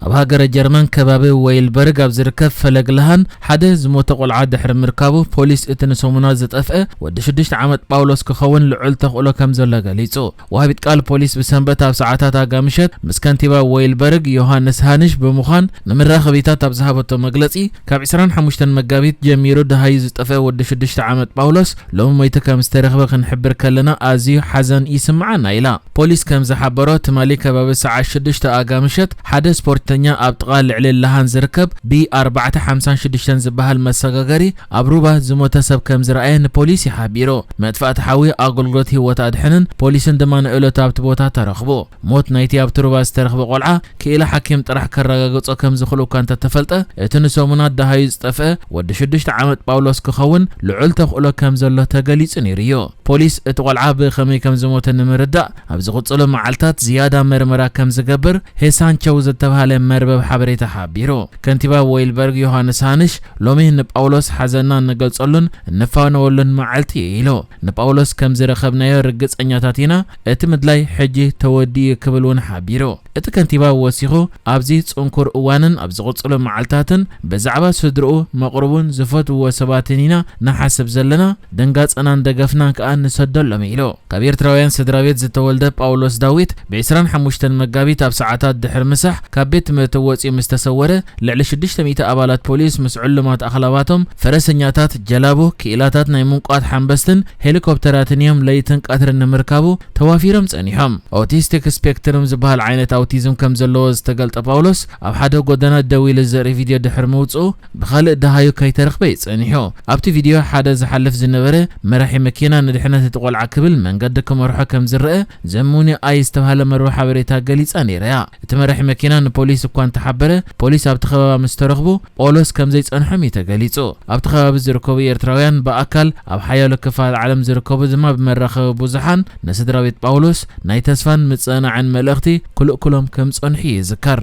ኣብ ሃገረ ጀርመን ከባቢ ወይልበርግ ኣብ ዝርከብ ፈለግ ለሃን ሓደ ዝሞተ ቆልዓ ድሕሪ ምርካቡ፣ ፖሊስ እቲ ንሰሙናት ዝጠፍአ ወዲ ሽዱሽተ ዓመት ጳውሎስ ክኸውን ልዑል ተኽእሎ ከም ዘሎ ገሊጹ። ወሃቢት ቃል ፖሊስ ብሰንበት ኣብ ሰዓታት ኣጋምሸት ምስ ከንቲባ ወይልበርግ ዮሃንስ ሃንሽ ብምዃን ንምራኸቢታት ኣብ ዝሃበቶ መግለጺ፣ ካብ ዕስራን ሓሙሽተን መጋቢት ጀሚሩ ደሃዩ ዝጠፍአ ወዲ ሽዱሽተ ዓመት ጳውሎስ ሎሚ ሞይቱ ከም ዝተረኽበ ክንሕብር ከለና ኣዝዩ ሓዘን ይስምዓና ኢላ። ፖሊስ ከም ዝሓበሮ፣ ትማሊ ከባቢ ሰዓት ሽዱሽተ ኣጋ ምሸት ሓደ ስፖርተኛ ኣብ ጥቓ ልዕሊ ለሃን ዝርከብ ቢ ኣርባዕተ ሓምሳን ሽዱሽተን ዝበሃል መሰጋገሪ ኣብ ሩባ ዝሞተ ሰብ ከም ዝረኣየ ንፖሊስ ይሓቢሩ። መጥፋእቲ ሓዊ ኣገልግሎት ህይወት ኣድሕንን ፖሊስን ድማ ንእለቱ ኣብቲ ቦታ ተረኽቡ። ሞት ናይቲ ኣብቲ ሩባ ዝተረኽበ ቆልዓ ክኢላ ሓኪም ጥራሕ ከረጋግጾ ከም ዝኽእል እኳ እንተተፈልጠ፣ እቲ ንሰሙናት ደሃዩ ዝጠፍአ ወዲ ሽዱሽተ ዓመት ጳውሎስ ክኸውን ልዑል ተኽእሎ ከም ዘሎ ተገሊጹ ነይሩ እዩ። ፖሊስ እቲ ቆልዓ ብኸመይ ከም ዝሞተ ንምርዳእ ኣብ ዝቕጽሉ መዓልታት ዝያዳ መርመራ ከም ዝገብር ሄሳንቸው ዝተባህለ መርበብ ሓበሬታ ሓቢሩ። ከንቲባ ወይልበርግ ዮሃንስ ሃንሽ ሎሚ ንጳውሎስ ሓዘንና እንገልጸሉን እንፋነወሉን መዓልቲ እዩ ኢሉ። ንጳውሎስ ከም ዝረኸብናዮ ርግጸኛታት ኢና፣ እቲ ምድላይ ሕጂ ተወዲኡ ክብል እውን ሓቢሩ። እቲ ከንቲባ ወሲኹ፣ ኣብዚ ጽንኩር እዋንን ኣብ ዝቕጽሉ መዓልታትን ብዛዕባ ስድርኡ፣ መቕርቡን ዝፈትውዎ ሰባትን ኢና ንሓስብ ዘለና፣ ድንጋጸናን ደገፍናን ከኣ ንሰደሎም ኢሉ። ካብ ኤርትራውያን ስድራ ቤት ዝተወልደ ጳውሎስ ዳዊት ብ ዕስራን ሓሙሽተን መጋቢት ኣብ ሰዓታት ድሕሪ ምሳሕ ካብ ቤት ትምህርቲ ወጺኡ ምስ ተሰወረ፣ ልዕሊ ሽዱሽተ ሚእቲ ኣባላት ፖሊስ ምስ ዕሉማት ኣኽላባቶም፣ ፈረሰኛታት፣ ጀላቡ፣ ክኢላታት ናይ ምንቋት ሓምበስትን ሄሊኮፕተራትን እዮም ለይትን ቀትርን ንምርካቡ ተዋፊሮም ጸኒሖም። ኦቲስቲክ ስፔክትርም ዝበሃል ዓይነት ኣውቲዝም ከም ዘለዎ ዝተገልጠ ጳውሎስ፣ ኣብ ሓደ ጎደና ደው ኢሉ ዘርኢ ቪድዮ ድሕሪ ምውጽኡ፣ ብኻልእ ደሃዩ ከይተረኽበ እዩ ጸኒሑ። ኣብቲ ቪድዮ፣ ሓደ ዝሓልፍ ዝነበረ መራሒ መኪና ንድሕነት እቲ ቆልዓ ክብል መንገዲ ክመርሖ ከም ዝረአ ዘሙኒ ኣይ ዝተባህለ መርበብ ሓበሬታ ገሊጻ ነይራ እያ። እቲ መራሒ መኪና ንፖሊስ እኳ እንተሓበረ፣ ፖሊስ ኣብቲ ከባቢ ምስ ተረኽቡ፣ ጳውሎስ ከም ዘይጸንሖም እዩ ተገሊጹ። ኣብቲ ከባቢ ዝርከቡ ኤርትራውያን ብኣካል፣ ኣብ ሓያሎ ክፋል ዓለም ዝርከቡ ድማ ብመራኸቢ ብዙሓን ንስድራ ቤት ጳውሎስ ናይ ተስፋን ምጽእናዕን መልእኽቲ ክልእኩሎም ከም ጸንሑ ይዝከር።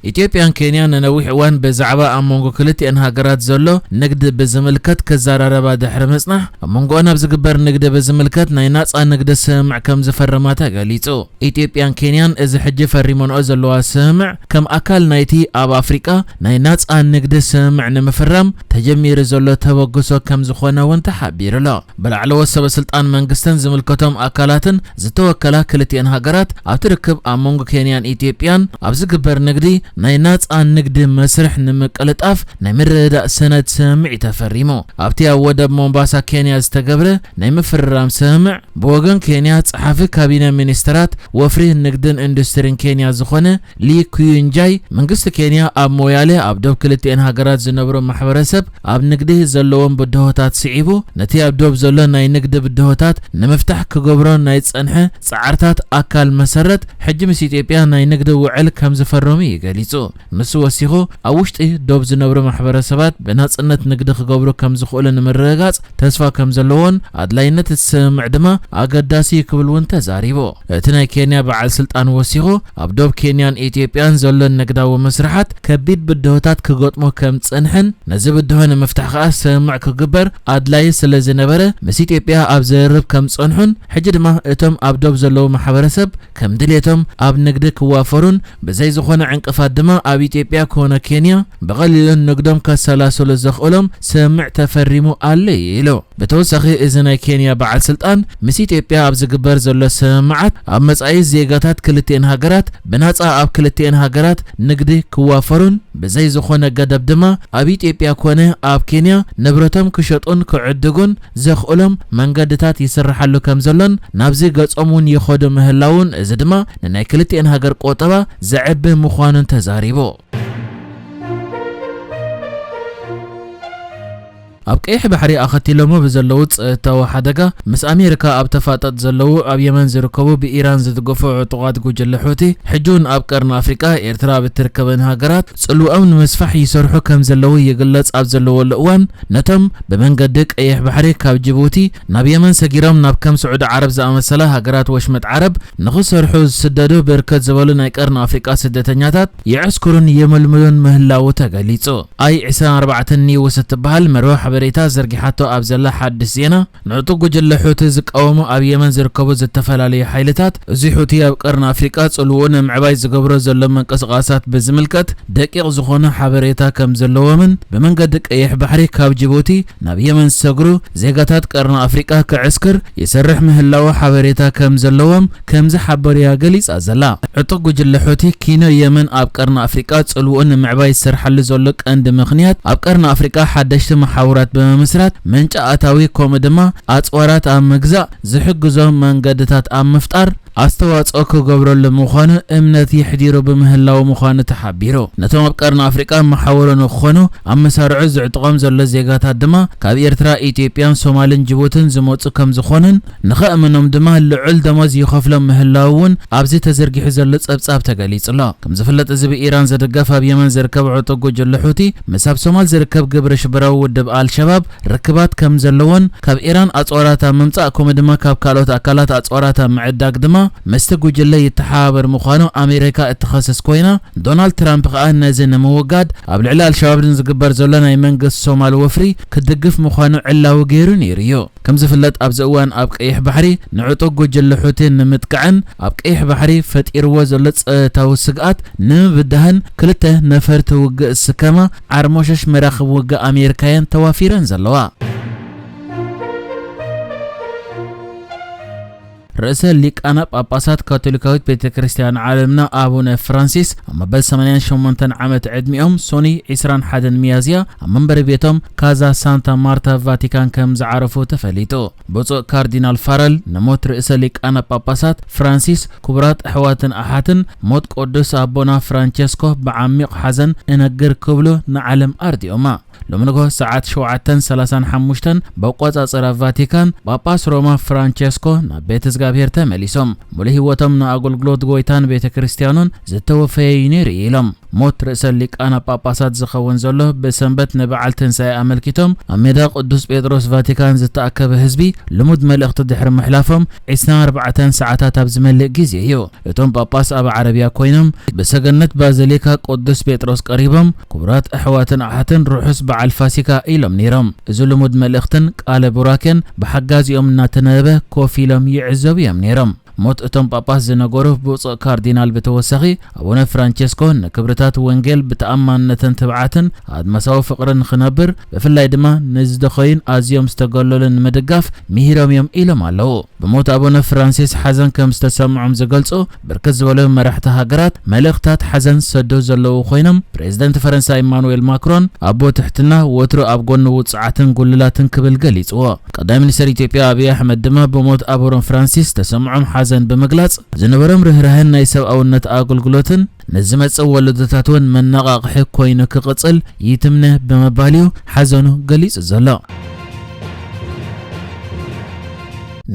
ኢትዮጵያን ኬንያን ንነዊሕ እዋን ብዛዕባ ኣብ መንጎ ክልቲአን ሃገራት ዘሎ ንግዲ ብዝምልከት ክዘራረባ ድሕሪ ምጽናሕ፣ ኣብ መንጎኣን ኣብ ዝግበር ንግዲ ብዝምልከት ናይ ናጻ ንግዲ ስምምዕ ከም ዝፈረማ ተገሊጹ። ኢትዮጵያን ኬንያን እዚ ሕጂ ፈሪመንኦ ዘለዋ ስምምዕ ከም ኣካል ናይቲ ኣብ ኣፍሪቃ ናይ ናጻ ንግዲ ስምምዕ ንምፍራም ተጀሚሩ ዘሎ ተበግሶ ከም ዝኾነ እውን ተሓቢሩ ኣሎ። ብላዕለዎት ሰበ ስልጣን መንግስትን ዝምልከቶም ኣካላትን ዝተወከላ ክልቲአን ሃገራት ኣብቲ ርክብ ኣብ መንጎ ኬንያን ኢትዮጵያን ኣብ ዝግበር ንግዲ ናይ ናጻ ንግዲ መስርሕ ንምቅልጣፍ ናይ ምርድዳእ ሰነድ ስምምዕ እዩ ተፈሪሙ። ኣብቲ ኣብ ወደብ ሞምባሳ ኬንያ ዝተገብረ ናይ ምፍርራም ስምምዕ ብወገን ኬንያ ጸሓፊ ካቢነ ሚኒስትራት ወፍሪ ንግድን ኢንዱስትሪን ኬንያ ዝኾነ ሊ ኩዩንጃይ፣ መንግስቲ ኬንያ ኣብ ሞያሌ ኣብ ዶብ ክልቲኤን ሃገራት ዝነብሩ ማሕበረሰብ ኣብ ንግዲ ዘለዎም ብድሆታት ስዒቡ፣ ነቲ ኣብ ዶብ ዘሎ ናይ ንግዲ ብድሆታት ንምፍታሕ ክገብሮ ናይ ጸንሐ ጻዕርታት ኣካል መሰረት፣ ሕጂ ምስ ኢትዮጵያ ናይ ንግዲ ውዕል ከም ዝፈረሙ እዩ ገሊጹ። ንሱ ወሲኹ፣ ኣብ ውሽጢ ዶብ ዝነብሩ ማሕበረሰባት ብናጽነት ንግዲ ክገብሩ ከም ዝኽእሉ ንምርግጋጽ ተስፋ ከም ዘለዎን ኣድላይነት እቲ ስምምዕ ድማ ኣገዳሲ እዩ ክብል እውን ተዛሪቡ። እቲ ናይ ኬንያ በዓል ስልጣን ወሲኹ፣ ኣብ ዶብ ኬንያን ኢትዮጵያን ዘሎ ንግዳዊ መስርሓት ከቢድ ብድሆታት ክገጥሞ ከም ዝጸንሐን ነዚ ብድሆ ንምፍታሕ ከኣ ስምምዕ ክግበር ኣድላዪ ስለ ዝነበረ ምስ ኢትዮጵያ ኣብ ዝርርብ ከም ዝጸንሑን ሕጂ ድማ እቶም ኣብ ዶብ ዘለዉ ማሕበረሰብ ከም ድሌቶም ኣብ ንግዲ ክዋፈሩን ብዘይ ዝኾነ ዕንቅፋት ድማ ኣብ ኢትዮጵያ ኮነ ኬንያ ብቐሊሉ ንግዶም ከሰላስሉ ዘኽእሎም ስምምዕ ተፈሪሙ ኣሎ ኢሉ። ብተወሳኺ፣ እዚ ናይ ኬንያ በዓል ስልጣን ምስ ኢትዮጵያ ኣብ ዝግበር ዘሎ ስምምዓት ኣብ መጻኢ ዜጋታት ክልቲኤን ሃገራት ብናጻ ኣብ ክልቲኤን ሃገራት ንግዲ ክዋፈሩን ብዘይ ዝኾነ ገደብ ድማ ኣብ ኢትዮጵያ ኮነ ኣብ ኬንያ ንብረቶም ክሸጡን ክዕድጉን ዘኽእሎም መንገድታት ይስርሓሉ ከም ዘሎን ናብዚ ገጾም እውን ይኸዱ ምህላውን፣ እዚ ድማ ንናይ ክልቲኤን ሃገር ቆጠባ ዘዕቢ ምዃኑን ተዛሪቡ። ኣብ ቀይሕ ባሕሪ ኣኸቲሎሞ ብዘለዉ ጸጥታዊ ሓደጋ ምስ ኣሜሪካ ኣብ ተፋጠጥ ዘለዉ ኣብ የመን ዝርከቡ ብኢራን ዝድገፉ ዕጡቓት ጉጅለ ሑቲ፣ ሕጂ እውን ኣብ ቀርኒ ኣፍሪቃ ኤርትራ ኣብ እትርከበን ሃገራት ጽልውኦም ንምስፋሕ ይሰርሑ ከም ዘለዉ ይግለጽ ኣብ ዘለወሉ እዋን፣ ነቶም ብመንገዲ ቀይሕ ባሕሪ ካብ ጅቡቲ ናብ የመን ሰጊሮም ናብ ከም ስዑዲ ዓረብ ዝኣመሰላ ሃገራት ወሽመጥ ዓረብ ንኽሰርሑ ዝስደዱ ብርክት ዝበሉ ናይ ቀርኒ ኣፍሪቃ ስደተኛታት የዕስክሩን የመልምሉን ምህላዉ ተገሊጹ። ኣይ ዕስራን ኣርባዕተን ኒውስ እትበሃል መርበብ ሓበሬታ ሬታ ዘርጊሓቶ ኣብ ዘላ ሓድሽ ዜና፣ ንዕጡቕ ጉጅለ ሑቲ ዝቃወሙ ኣብ የመን ዝርከቡ ዝተፈላለዩ ሓይልታት፣ እዚ ሑቲ ኣብ ቀርኒ ኣፍሪቃ ጽልውኡ ንምዕባይ ዝገብሮ ዘሎ ምንቅስቓሳት ብዝምልከት ደቂቕ ዝኾነ ሓበሬታ ከም ዘለዎምን ብመንገዲ ቀይሕ ባሕሪ ካብ ጅቡቲ ናብ የመን ዝሰግሩ ዜጋታት ቀርኒ ኣፍሪቃ ክዕስክር ይሰርሕ ምህላዉ ሓበሬታ ከም ዘለዎም ከም ዝሓበሩያ ገሊጻ ዘላ። ዕጡቕ ጉጅለ ሑቲ ኪኖ የመን ኣብ ቀርኒ ኣፍሪቃ ጽልውኡ ንምዕባይ ዝሰርሓሉ ዘሎ ቀንዲ ምኽንያት ኣብ ቀርኒ ኣፍሪቃ ሓደሽቲ መሓውራት ብምምስራት ምንጪ ኣታዊ ከምኡ ድማ ኣጽዋራት ኣብ ምግዛእ ዝሕግዞ መንገድታት ኣብ ምፍጣር ኣስተዋጽኦ ክገብረሉ ምዃኑ እምነት የሕዲሩ ብምህላዉ ምዃኑ ተሓቢሩ። ነቶም ኣብ ቀርኒ ኣፍሪቃ መሓውሮ ንክኾኑ ኣብ መሳርዑ ዝዕጥቖም ዘሎ ዜጋታት ድማ ካብ ኤርትራ፣ ኢትዮጵያን ሶማልን ጅቡትን ዝመጹ ከም ዝኾኑን ንኸእምኖም ድማ ልዑል ደሞዝ ይኸፍሎም ምህላዉ እውን ኣብዚ ተዘርጊሑ ዘሎ ጸብጻብ ተገሊጹ ኣሎ። ከም ዝፍለጥ እዚ ብኢራን ዝድገፍ ኣብ የመን ዝርከብ ዕጡቕ ጉጅለ ሑቲ ምስ ኣብ ሶማል ዝርከብ ግብረ ሽበራዊ ውድብ ኣልሸባብ ርክባት ከም ዘለዎን ካብ ኢራን ኣጽዋራት ኣብ ምምጻእ ከምኡ ድማ ካብ ካልኦት ኣካላት ኣጽዋራት ኣብ ምዕዳግ ድማ ምስቲ ጉጅለ ይተሓባበር ምዃኑ ኣሜሪካ እትኸስስ ኮይና ዶናልድ ትራምፕ ከኣ ነዚ ንምውጋድ ኣብ ልዕሊ ኣልሸባብ ንዝግበር ዘሎ ናይ መንግስቲ ሶማል ወፍሪ ክድግፍ ምዃኑ ዕላዊ ገይሩ ነይሩ እዩ። ከም ዝፍለጥ ኣብዚ እዋን ኣብ ቀይሕ ባሕሪ ንዕጡቕ ጉጅለ ሑቲ ንምጥቃዕን ኣብ ቀይሕ ባሕሪ ፈጢርዎ ዘሎ ጸጥታዊ ስግኣት ንምብዳህን ክልተ ነፈርቲ ውግእ ዝስከማ ዓርሞሸሽ መራኽብ ውግእ ኣሜሪካየን ተዋፊረን ዘለዋ። ርእሰ ሊቃነ ጳጳሳት ካቶሊካዊት ቤተ ክርስቲያን ዓለምና ኣቡነ ፍራንሲስ ኣብ መበል ሰማንያን ሸሞንተን ዓመት ዕድሚኦም ሶኒ ዕስራን ሓደን ሚያዝያ ኣብ መንበሪ ቤቶም ካዛ ሳንታ ማርታ ቫቲካን ከም ዝዓረፉ ተፈሊጡ። ብፁዕ ካርዲናል ፋረል ንሞት ርእሰ ሊቃነ ጳጳሳት ፍራንሲስ ክቡራት ኣሕዋትን ኣሓትን ሞት ቅዱስ ኣቦና ፍራንቸስኮ ብዓሚቕ ሓዘን እነግር ክብሉ ንዓለም ኣርዲኦማ። ሎሚ ንግሆ ሰዓት ሸውዓተን ሰላሳን ሓሙሽተን በቆጻጽራ ቫቲካን ጳጳስ ሮማ ፍራንቸስኮ ናብ ቤተ እግዚኣብሔር ተመሊሶም። ሙሉ ህይወቶም ንኣገልግሎት ጎይታን ቤተ ክርስቲያኑን ዝተወፈየ እዩ ነይሩ ኢሎም። ሞት ርእሰ ሊቃነ ጳጳሳት ዝኸውን ዘሎ ብሰንበት ንበዓል ትንሳኤ ኣመልኪቶም ኣብ ሜዳ ቅዱስ ጴጥሮስ ቫቲካን ዝተኣከበ ህዝቢ ልሙድ መልእኽቲ ድሕሪ ምሕላፎም ዕስራን ኣርባዕተን ሰዓታት ኣብ ዝመልእ ግዜ እዩ። እቶም ጳጳስ ኣብ ዓረብያ ኮይኖም ብሰገነት ባዚሊካ ቅዱስ ጴጥሮስ ቀሪቦም ክቡራት ኣሕዋትን ኣሓትን ርሑስ በዓል ፋሲካ ኢሎም ነይሮም። እዚ ልሙድ መልእኽትን ቃለ ቡራኬን ብሓጋዚኦም እናተነበበ ኮፍ ኢሎም ይዕዘቡ እዮም ነይሮም። ሞት እቶም ጳጳስ ዝነገሩ ብፁዕ ካርዲናል ብተወሳኺ ኣቡነ ፍራንቸስኮ ንክብርታት ወንጌል ብተኣማንነትን ትብዓትን ኣድማሳዊ ፍቕርን ንኽነብር ብፍላይ ድማ ንዝደኸዩን ኣዝዮም ዝተገለሉን ንምድጋፍ ምሂሮም እዮም ኢሎም ኣለዉ። ብሞት ኣቡነ ፍራንሲስ ሓዘን ከም ዝተሰምዖም ዝገልጹ ብርክት ዝበሉ መራሕቲ ሃገራት መልእኽታት ሓዘን ዝሰዱ ዘለዉ ኮይኖም ፕሬዝደንት ፈረንሳ ኢማኑኤል ማክሮን ኣቦ ትሕትና ወትሩ ኣብ ጎኒ ውጹዓትን ጉልላትን ክብል ገሊጽዎ። ቀዳማይ ሚኒስተር ኢትዮጵያ ኣብይ ኣሕመድ ድማ ብሞት ኣቡነ ፍራንሲስ ዝተሰምዖም ሓዘን ብምግላጽ ዝነበሮም ርህራሄን ናይ ሰብኣውነት ኣገልግሎትን ንዝመጽእ ወለዶታት እውን መነቓቕሒ ኮይኑ ክቕጽል ይትምነ ብምባል እዩ ሓዘኑ ገሊጹ ዘሎ።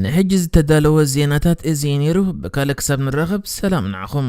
ንሕጂ ዝተዳለወ ዜናታት እዚ እዩ ነይሩ። ብካልእ ክሳብ ንራኸብ ሰላም ንዓኹም።